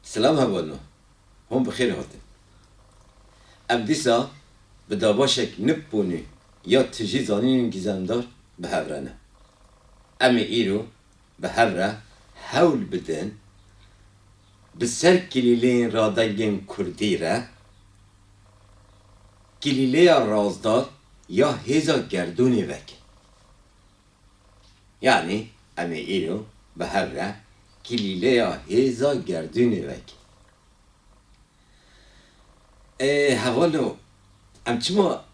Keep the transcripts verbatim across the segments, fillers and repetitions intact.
Silav hevalno, hûn bi xêr hatin. Em dîsa bi dabaşek nipponî ya tijî zanînên gizemdar bi hev re ne. Em ê îro bi hev re hewl bidin bi ser kilîleyên radengên kurdî re kilîleya razdar ya hêza gerdûnê vekin. Yanî em ê îro bi hev re kilîleya hêza gerdûnê vekin. Ê, hevalo, em çima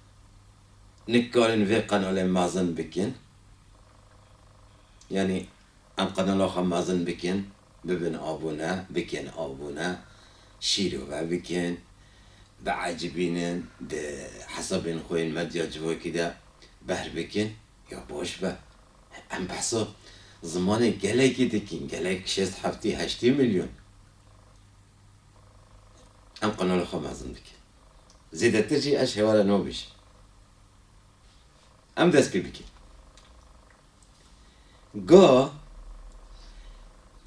nikarin vê qenalê mezin bikin? Yanî em qenala xwe mezin bikin, bibin abone, bikin abone, şîrove bikin, biecibînin, di hesabên xwe yên medya civakî de behr bikin. Ya baş be. Em behsa zimanê gelekî dikin, gelek şêst heftî heştî milyon. Em qenala xwe mezin dikin. Zêdetir jî ez hêwara nabêjim. Em dest pê bikin. Ga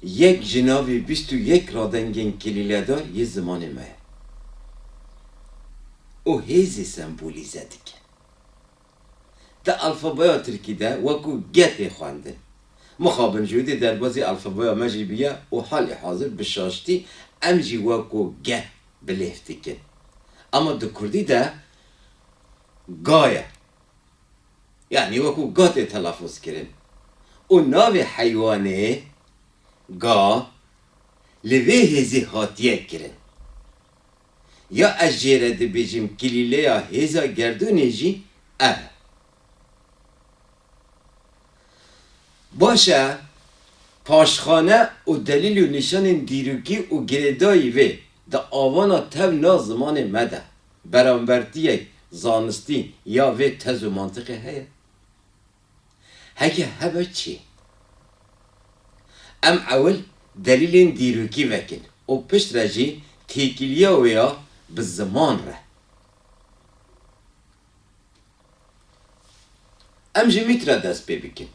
yek ji navê bîst û yek radengên kilîledar yê zimanê me ye. Û hêzê sembolîze dike. Di alfabeya tirkî de wekû G tê xwendin. Mixabin ji wê dê derbazî alfabeya me jî biye û halê hazir bi şaştî em jî wekû G bi lêv dikin. Ama di kurdî de ga ye. Yanî wekû ga tê telafuz kirin. Û navê heywanê ga li vê hêzê hatiye kirin. Ya ez jê re dibêjim kilîleya hêza gerdûnê jî ev e. Baş e, paşxane û delîl û nîşanên dîrokî û girêdayî vê di avana tevna zimanê me de berambertiyek zanistî ya vê tez û mantiqê heye? Heke hebe çi? Em ewil delîlên dîrokî vekin û piştre jî têkiliya wê ya bi ziman re. Em ji mîtra dest pê bikin.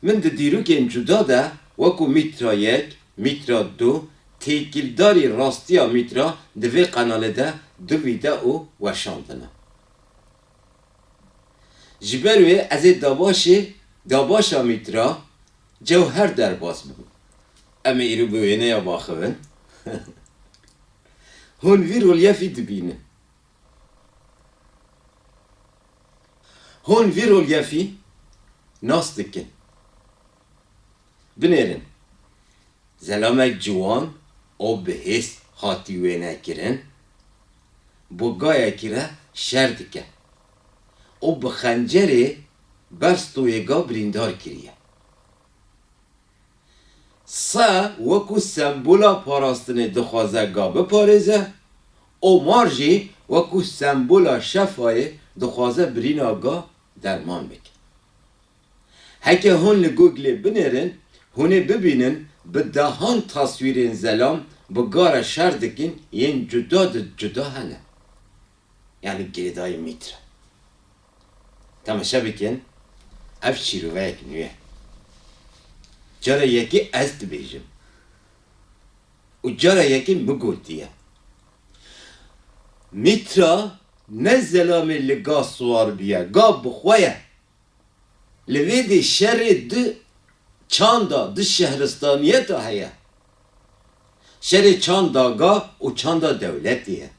Min di dîrokên cuda de wekû mîtra yek, mîtra du, têkildarî rastiya mîtra di vê qenalê de dûvî de û weşandine. Ji ber wê ez ê dabaşê, dabaşa mîtra cewher derbas bibim. Em ê îro bi wêneya baxivin. Hûn vî rolyefî dibînin. Hûn vî rolyefî nas dikin. Binêrin. Zelamek ciwan û bi hêz hatî wênekirin, bi gayekî re şer dike û bi xencerê ber stûyê ga birîndar kiriye. Se wekû sembola parastinê dixwaze ga biparêze û mar jî wekû sembola şefayê dixwaze birîna ga derman bike. Heke hûn li Googlê binêrin, hûn ê bibînin bi dehan taswîrên zelam bi ga re şer dikin yên cuda di cuda hene. Yanî girêdayî mître. Temaşe bikin, ev şîroveyek nû ye. Cara yekê ez dibêjim. Û cara yekê min gotiye. Mîtra ne zelamê li ga siwar biye, ga bi xwe ye. Li vê dê şerê du çanda, du şehristaniyeta heye. Şerê çanda ga û çanda dewletê ye.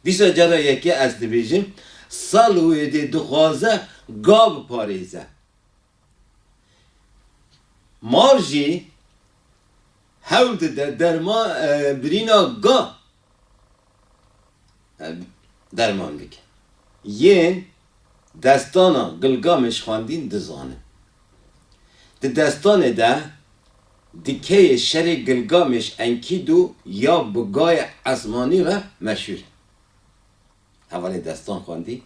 Dîsa cara yekê ez dibêjim, sal wê dê dixwaze ga biparêze. Mar jî hewl dide derma, e, birîna ga, e, derman bike. Yên destana Gilgamêş xwendîn dizanin. Di destanê de dikeyê şerê Gilgamêş Enkîdû ya bi gayê esmanî re meşhûr e. Hevalên destan xwendî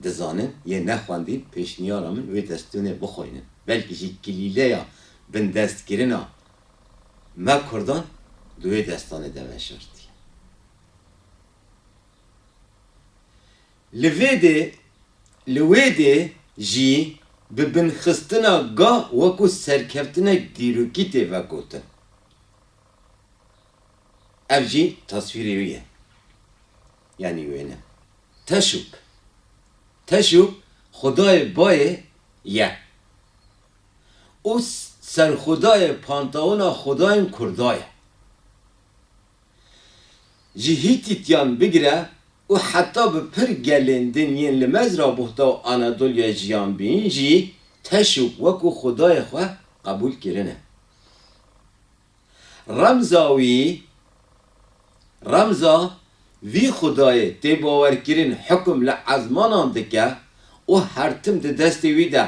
dizanin, yê nexwendî pêşniyara min wê destûnê bixwînin. Belkî jî kilîleya bindestkirina me kurdan di wê destanê de veşartiye. Li vê dê, li wê dê jî bi binxistina ga wekû serkeftinek dîrokî tê vegotin. Ev jî taswîrê wî ye. Yanî wêne. Teşûp. Teşûp xwedayê bayê ye. Û serxwedayê panteona xwedayên Kurda ye. Ji Hîtîtiyan bigire û heta bi pir gelên din yên li Mezra Buhta û Anadolya jiyan bîn jî Teşûp wekû xwedayê xwe qebûl kirine. Remza wî, remza vî xwedayê tê bawerkirin hukum li ezmanan dike û her tim di destê wî de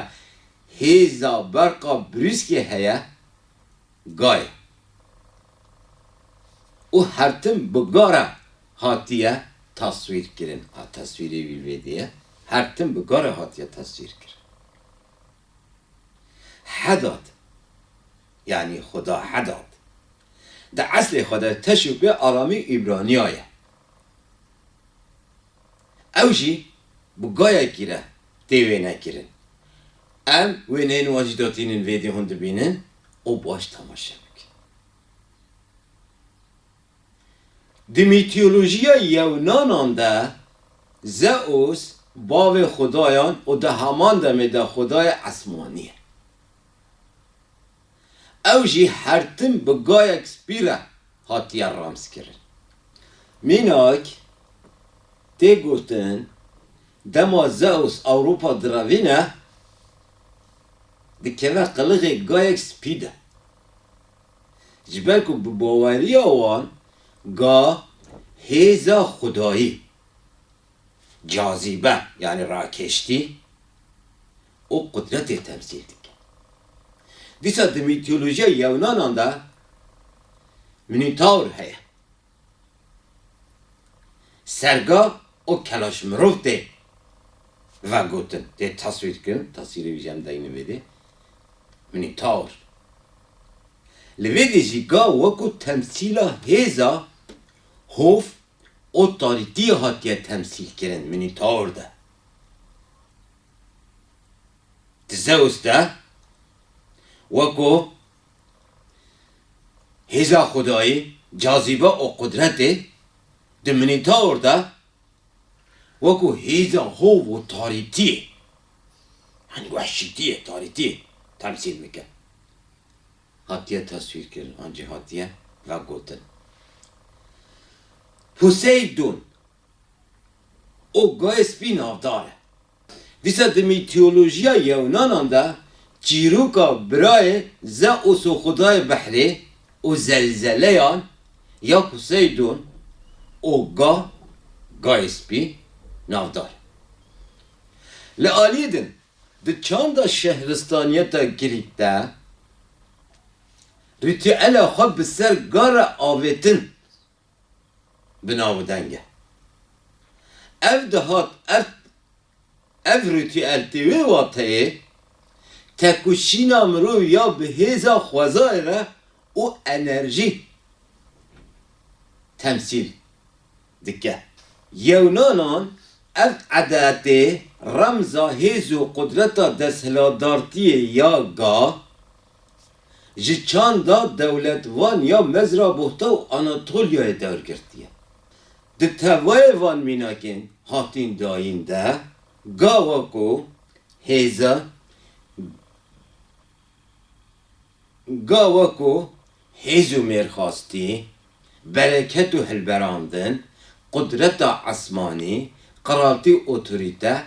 hêza berqa brûskê heye, ga ye. Û her tim bi ga re hatiye taswîr kirin. A, teswîrê wî vê dê ye. Her tim bi ga re hatiye taswîr kirin. Hedad. Yanî Xuda Hedad. Di eslê xwe de Teşûpê aramî Îbraniya ye. Ew jî bi gayekî re tê wênekirin. Em wêneyên wan jî datînin vê dê hûn dibînin û baş temaşe bikin. Di mîtolojiya Yewnanan de Zeus bavê xwedayan û di heman demê de xwedayê esmanî ye. Ew jî her tim bi gayek spî re hatiye ramzkirin. Mînak tê gotin, dema Zeus Ewropa direvîne, dikeve qilixê gayek spî de. Ji ber ku bi baweriya wan ga hêza xwedayî, cazîbe, yanî rakeştî û qudretê temsîl dike. Dîsa di mîtolojiya Yewnanan de Minotaur heye. Serga û keleşmirov tê vegotin, tê taswîr kirin, taswîrê wî jî em dayînin vê dê. Minotaur. Li vê dê jî ga wekû temsîla hêza, hov û tarîtiyê hatiye temsîl kirin Minotaur de. Di Zeus de wekû hêza xwedayî, cazîbe û qudretê, di Minotaur de wekû hêza hov û tarîtiyê, yanî wehşîtiyê, tarîtiyê temsîl bike. Hatiye teswîr kirin, an jî hatiye vegotin. Poseidon û gayê spî navdar e. Dîsa di mîtolojiya Yewnanan de çîroka birayê Zeus û xwedayê behrê û zelzeleyan ya Poseidon û ga, gayê spî navdar e. Li aliyê din, di çanda şehristaniyeta Grîk de rîtuela xwe bi ser ga re avêtin bi nav û deng e. Ev dihat, ev, ev rîtuel tê wê wateyê tekoşîna mirov ya bi hêza xwezayê re û enerjî temsîl dike. Yewnanan ev edetê remza hêz û qudreta desthilatdartiyê ya ga ji çanda dewletvan ya Mezra Buhta û Anatolyayê dewr girtiye. Di tevayê van mînakên hatîn dayîn de ga wekû hêza, ga wekû hêz û mêrxastî, bereket û hilberandin, qudreta esmanî, qiraltî û otorîte,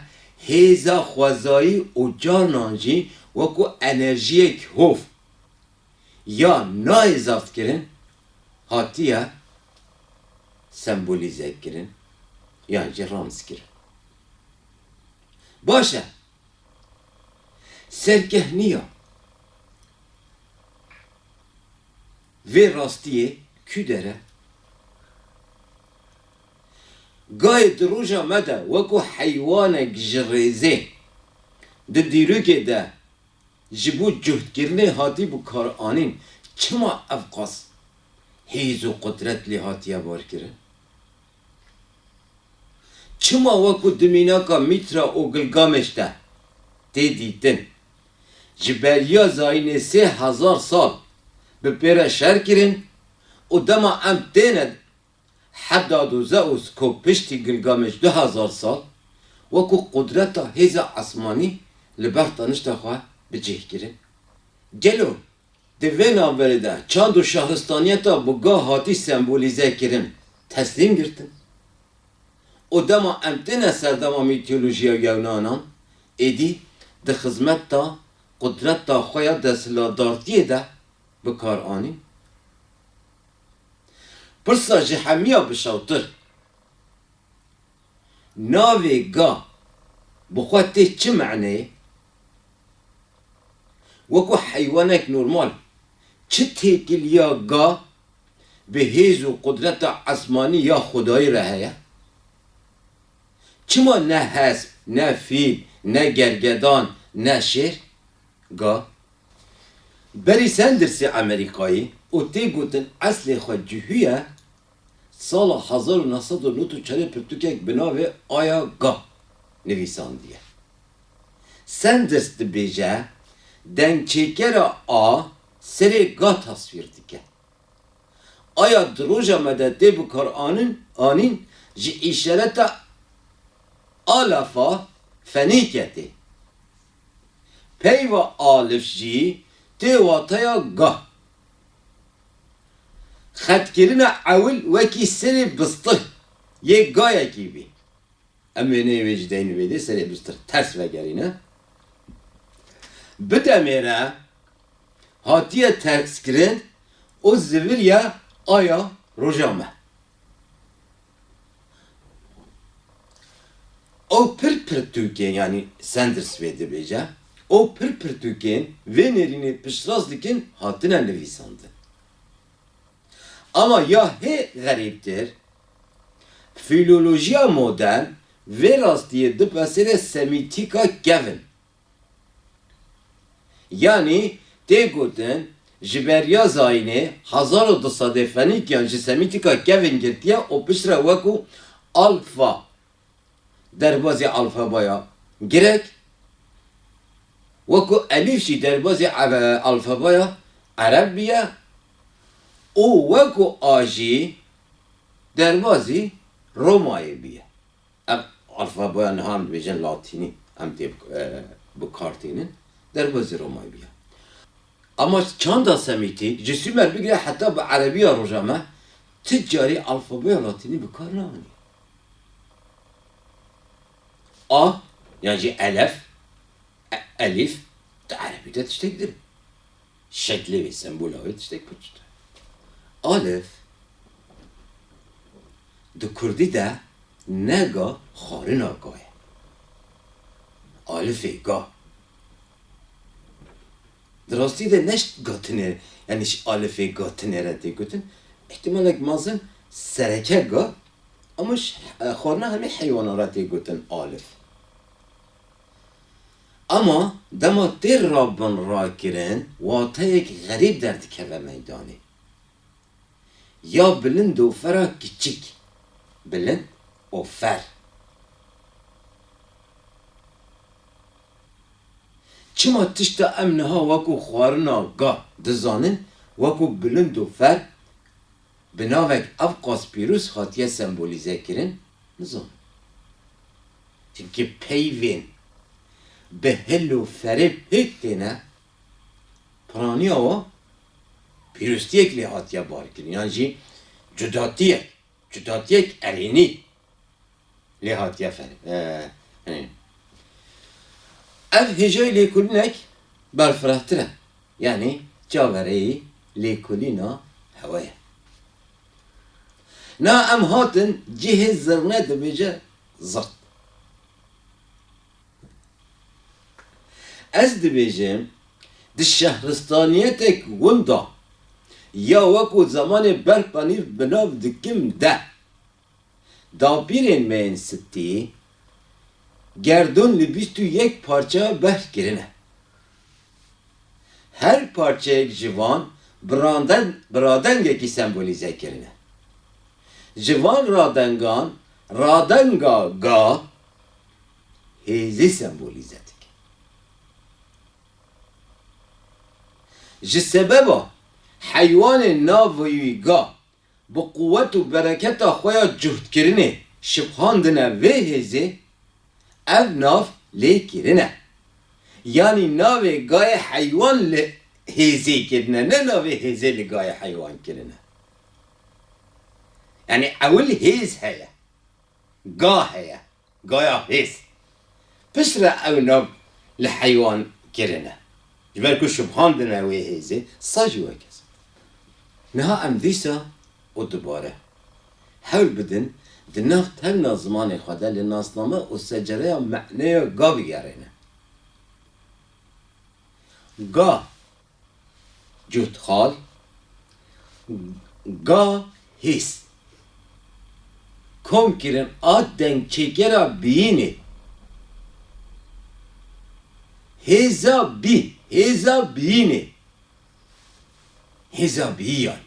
hêza xwezayî û carnan jî wekû enerjiyek hov ya nayê zaftkirin hatiye sembolîzekirin yan jî ramzkirin. Baş e, serkehniya vê rastiyê kû der e? Gayê di roja me de wekû heywanek ji rêzê di dîrokê de ji bo cuhtkirinê hatî bikaranîn, çima evqas hêz û qudret lê hatiye barkirin? Çima wekû di mînaka Mîtra û Gilgameş de tê dîtin, ji beriya zayînê sê hezar sal bi pê re şer kirin û dema em têne Heddad û Zeus ku piştî Gilgamêş du hezar sal wekû qudreta hêza esmanî li ber tanişta xwe bi cih kirin. Gelo di vê navberê de çand û şahristaniyeta bi ga hatî sembolîze kirin, teslîm girtin? Û dema em têne serdema mîtolojiya Yewnanan, êdî di xizmeta qudreta xwe ya desthilatdartiyê de bi kar anîn? Pirsa ji hemiya bişewtir, navê ga bi xwe tê çi meneyê? Wekû heywanek normal, çi têkiliya ga bi hêz û qudreta esmanî ya Xwedayî re heye? Çima ne hesp, ne fîl, ne gergedan, ne şêr? Ga. Bernie Sandersê Amerîkayî û tê gotin eslê xwe cihû ye, sala hezar û neh sed û nod û çarê pirtûkek bi navê Aya Ga nivîsandiye. Sanders dibêje, dengçêkera a serê ga tasvîr dike. Aya di roja me de tê bikar anin, anîn, ji îşareta alafa Fenîke tê. Peyva alif jî tê wateya ga. Xetkirina ewil wekî serê bistih yê gayekî bî. Em wêneyê wê jî deynin vê dê, serê bistih ters vegerîne. Bi demê re hatiye terskirin û ziviriye aya roja me. Ew pir pirtûkên, yanî Sanders vê dibêje, ew pir pirtûkên vê nêrînê piştrast dikin hatine nivîsandin. Ama ya hê xerîbtir, fîlolojiya modern vê rastiyê dipesêre semîtîka kevin. Yanî tê gotin, ji beriya zayînê hezar û du sedê Fenîkiyan ji semîtîka kevin girtiye û piştre wekû alfa derbazî alfabaya girek, wekû elîf jî derbazî ere-, alfabaya ereb biye û wekû a jî derbazî Romayê biye. Ev alfabaya niha em dibêjin latînî, em tê bi, e, bi kar tînin, derbazî Romayê bûye. Ama çanda semîtîk, ji Sumer bigire heta bi erebiya roja me, ti carî alfabaya latînî bi kar neanî. A, yan jî elef, e-, elîf, di erebî de tiştek din e. Şeklê wê, sembola wê tiştek pir çût e. Alif, di kurdî de ne ga, xwarina ga ye. Alifê ga. Di rastî de ne ji ga tinê, yanî ji alifê ga tinê re tê gotin. Îhtimalek mezin sereke ga, ama ji, e, xwarina hemî heywanan re tê gotin alif. Ama dema tê rabin rakirin, wateyek xerîb derdikeve meydanê. Ya bilind û fera kiçik. Bilind û fer. Çima tişta em niha wekû xwarina ga dizanin, wekû bilind û fer, bi navek evqas pîroz hatiye sembolîze kirin, nizanim. Çimkî peyvên bi hil û ferê pêk têne, piraniya wan pîroztiyek lê hatiye barkirin, yan jî cudatiyek, cudatiyek erênî lê hatiye fer-, e, e. Ev hêjayî lêkolînek berfirehtir e. Yanî çaverêyî lêkolîna hewe ye. Na em hatin cihê zirne dibêje zirt. Ez dibêjim, di şehristaniyetek winda ya wekû zemanê berpanî bi nav dikim de, dapîrên me yên sitî gerdûn li bîst û yek parçeya behr kirine. Her parçeyek ji van bi raden-, bi radengekî sembolîze kirine. Ji van radengan, radenga ga hêzî sembolîze dike. Ji sebeba heywanên navê wî ga Bi quwet û bereketa xwe ya cuhtkirinê şiphandine vê hêzê, ev nav lê kirine. Yanî navê gayê heywan li hêzê kirine, ne navê hêzê li gayê heywan kirine. Yanî ewil hêz heye, ga heye, gaya hêz. Piştre ew nav li heywan kirine. Ji ber ku şibhandine wê hêzê, sa jî wek ez. Niha em dîsa û dubare hewl bidin di nav tevna zimanê xwe de li nasname û secereya me'neya ga bigerêne. Ga, cotxal, ga hêz. Komkirin a dengçêkera biyînê. Hêza bî, hêza biyînê. Hêza biyiyan.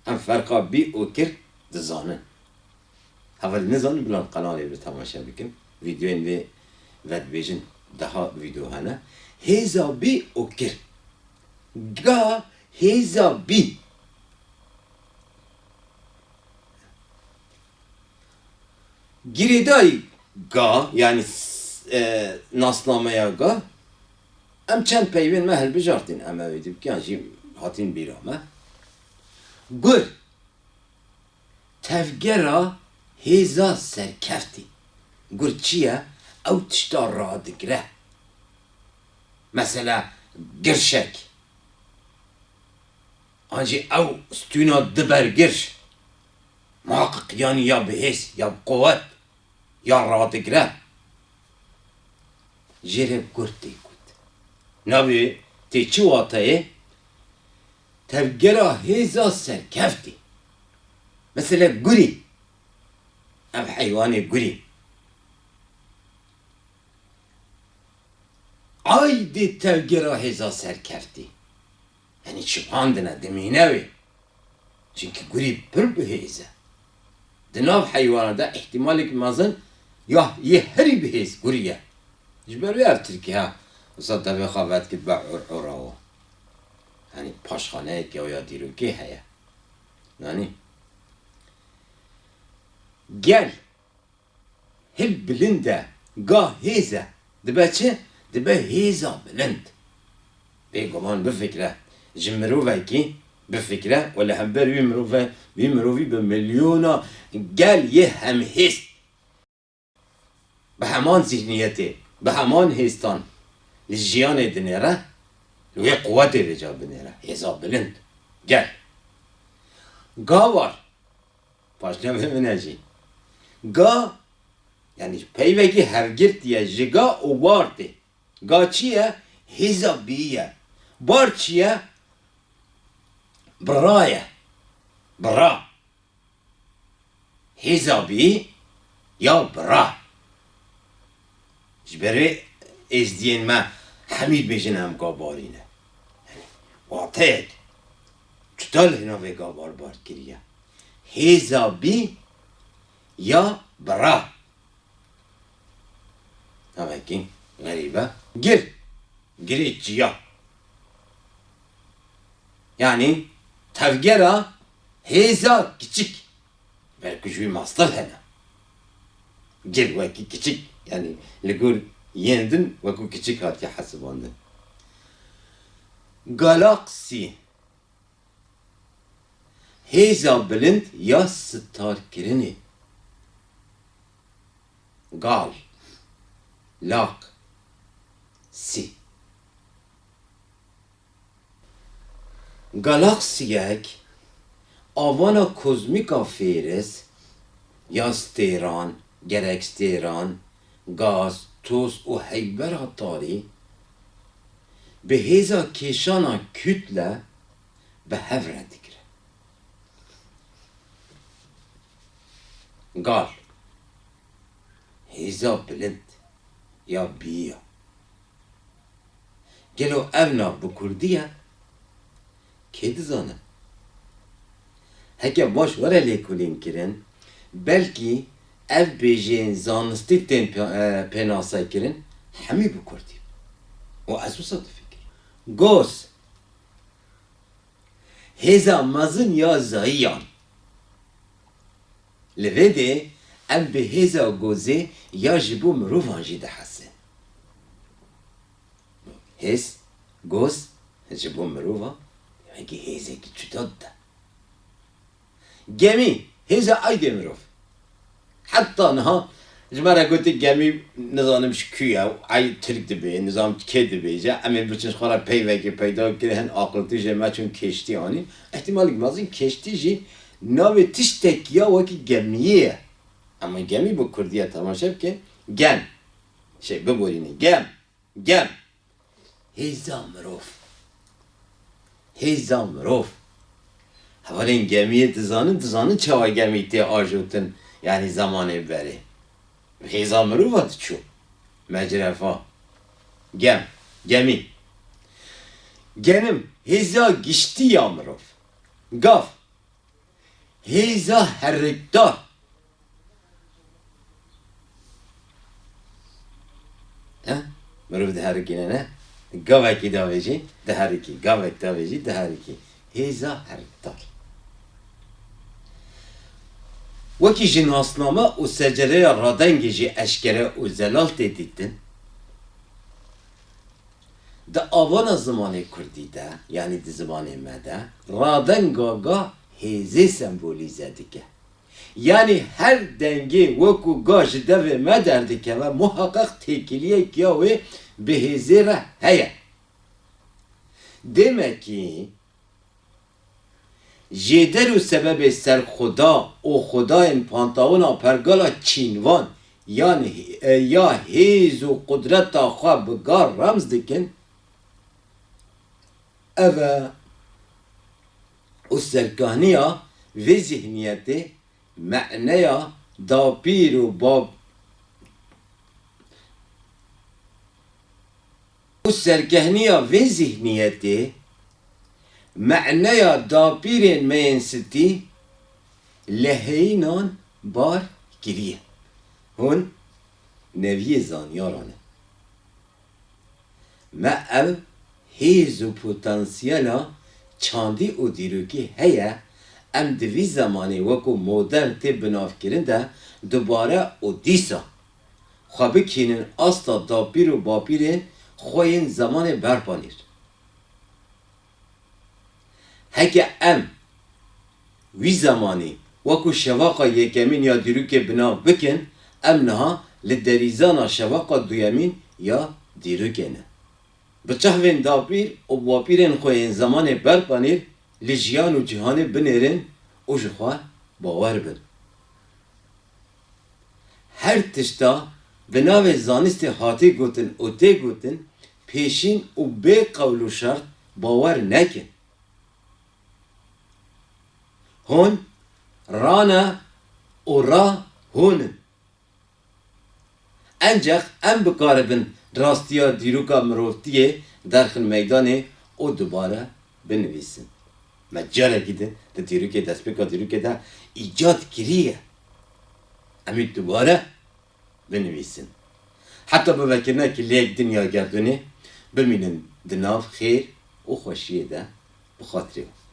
Em ferqa bî û kir dizanin. Hevalî nizanin, bila qenalê bi temaşe bikin. Vîdeoyên vê vedibêjin, deha vîdeo hene. Hêza bî û kir. Ga hêza bî. Girêdayî ga, yanî s-, e, nasnameya ga, em çend peyvên me hilbijartîn, em ê wê dî bikin, yan jî hatin bîra me. Gur, tevgera hêza serkeftî. Gur çi ye? Ew tişta radigire. Mesela girşek. An jî ew stûna dibergir, muhaqiq yanî ya bihêz, ya bi quwet, ya radigire. Jê re gur tê got. Navê tê çi wateyê? Tevgera hêza serkeftî. Mesela gurî. Ev heywanê gurî. Aydê tevgera hêza serkeftî. Yanî şipandine, dimîne wê. Çimkî gurî pir bihêz e. Di nav heywana de îhtîmalek mezin ya yê herî bihêz gurî ye. Ji ber wê ev tirkî ha, wisa devê xwe vedikit be ûr ûra û. Yanî paşxaneyek ya, ya dîrokê heye. Yanî gel. Hil bilind e, ga hêz e. Dibe çi? Dibe hêza bilind. Bêguman bifikre. Ji mirovekî bifikre û li hember wî mirove, wî mirovî bi milyona gel yê hemhêz. Bi heman zîhniyetê, bi heman hêstan li jiyanê dinêre, li wê quwetê vêca binêre. Hêza bilind. Gel. Ga war. Paşnavê min e jî. Ga, yanî peyvekî hevgirtî ye ji ga û war tê. Ga çi ye? Hêza bîyî ye. Bar çi ye? Bira ye. Bira. Hêza bî ya bira. Ji ber wê êzdiyên me hemî dibêjin em gabarî ne. Yanî wateyek cuda li navê gabar bar kiriye. Hêza bî ya bira. Navekî xerîb e. Gir. Girê çiya. Yanî tevgera hêza kiçik. Belkî ji wî mastir hene. Gir wekî kiçik, yanî li gor yên din wekî kiçik hatiye hesibandin. Galaksî. Hêza bilind ya sitarkirinê. Gal. Lak. Sî. Galaksiyek, avana kozmîk a fêris ya stêran, gerek stêran, gaz, toz û heybera tarî, bi hêza kêşana kütle bi hev re digire. Gal. Hêza bilind ya bîya. Gelo ev nav bi kurdî ye? Kê dizane? Heke baş were lêkolînkirin, belkî ev bêjeyên zanistî tên pê-, e, pênasekirin, hemî bi kurdî. Û ez wisa difikirim. Gos. Hêza mezin ya zayiyan. Li vê dê em bi hêza gozê ya ji bo mirovan jî dihesin. Hêz, goz ji bo mirovan wekî hêzekî cuda dide. Gemî, hêza aydê mirov. Heta niha ji me re gotin gemî nizanim ji kû ye, ay Tirk dibê, nizam kê dibêje, em ê biçin ji xwe re peyvekê peyda bikin, hin aqiltî jê me çûn keştî anî. Îhtîmalek mezin keştî jî navê tiştek ya wekî gemiyê ye. Ama gemî bi kurdî ye, temaşe bike. Gem. Şey, biborîne. Gem. Gem. Hêza mirov. Hêza mirov. Hevalên gemiyê dizanin, dizanin çawa gemî tê ajotin, yanî zemanê berê. Hêza mirova diçû. Mecrefa. Gem. Gemî. Genim. Hêza giştî ya mirov. Gav. Hêza herikdar. He? Mirov diherikîne, ne? Gavekî davêjî, diherikî. Gavek davêjî, diherikî. Hêza herikdar. Wekî ji nasname û secereya radengê jî eşkere û zelal tê dîtin, di avana zimanê kurdî de, yanî di zimanê me de, radenga ga hêzê sembolîze dike. Yanî her dengê wekû ga ji devê me derdikeve, muheqeq têkiliyek ya wê bi hêzê re heye. Demekî, jêder û sebebê serxweda û xwedayên pantawona pergala çînvan yan, e, ya hêz û qudreta xwe bi gar remz dikin, ev e û serkahniya vê zihniyetê, me'neya dapîr û bab-, û serkehniya vê zihniyetê, me'neya dapîrên me yên stî li heyînan bar kiriye. Hûn neviyê zanyaran in. Me ev hêz û potansiyela çandî û dîrokî heye, em di vî zemanê wekû modern tê binavkirin de dubare û dîsa xwe bikînin asta dapîr û bapîrên xwe yên zemanê berpanîr. Heke em wî zemanî wekû şevaqa yekemîn ya dîrokê bi nav bikin, em niha li derîzana şevaqa duyemîn ya dîrokê ne. Bi çehvên dapîr û bapîrên xwe yên zemanê berpanîr li jiyan û cîhanê binêrin û ji xwe bawer bin. Her tişta bi navê zanistê hatê gotin û tê gotin, pêşîn û bê qewl û şert bawer nekin. Hûn rane û ra hûn in. Encex em bikaribin rastiya dîroka mirovtiyê derxin meydanê û dubare binivîsin. Me carekî din di dîrokê, destpêka dîrokê de îcad kiriye. Em ê dubare binivîsin. Heta bi vekirina kiliyek din ya gerdûnê bimînin di nav xêr û xweşiyê de bi xatirê we.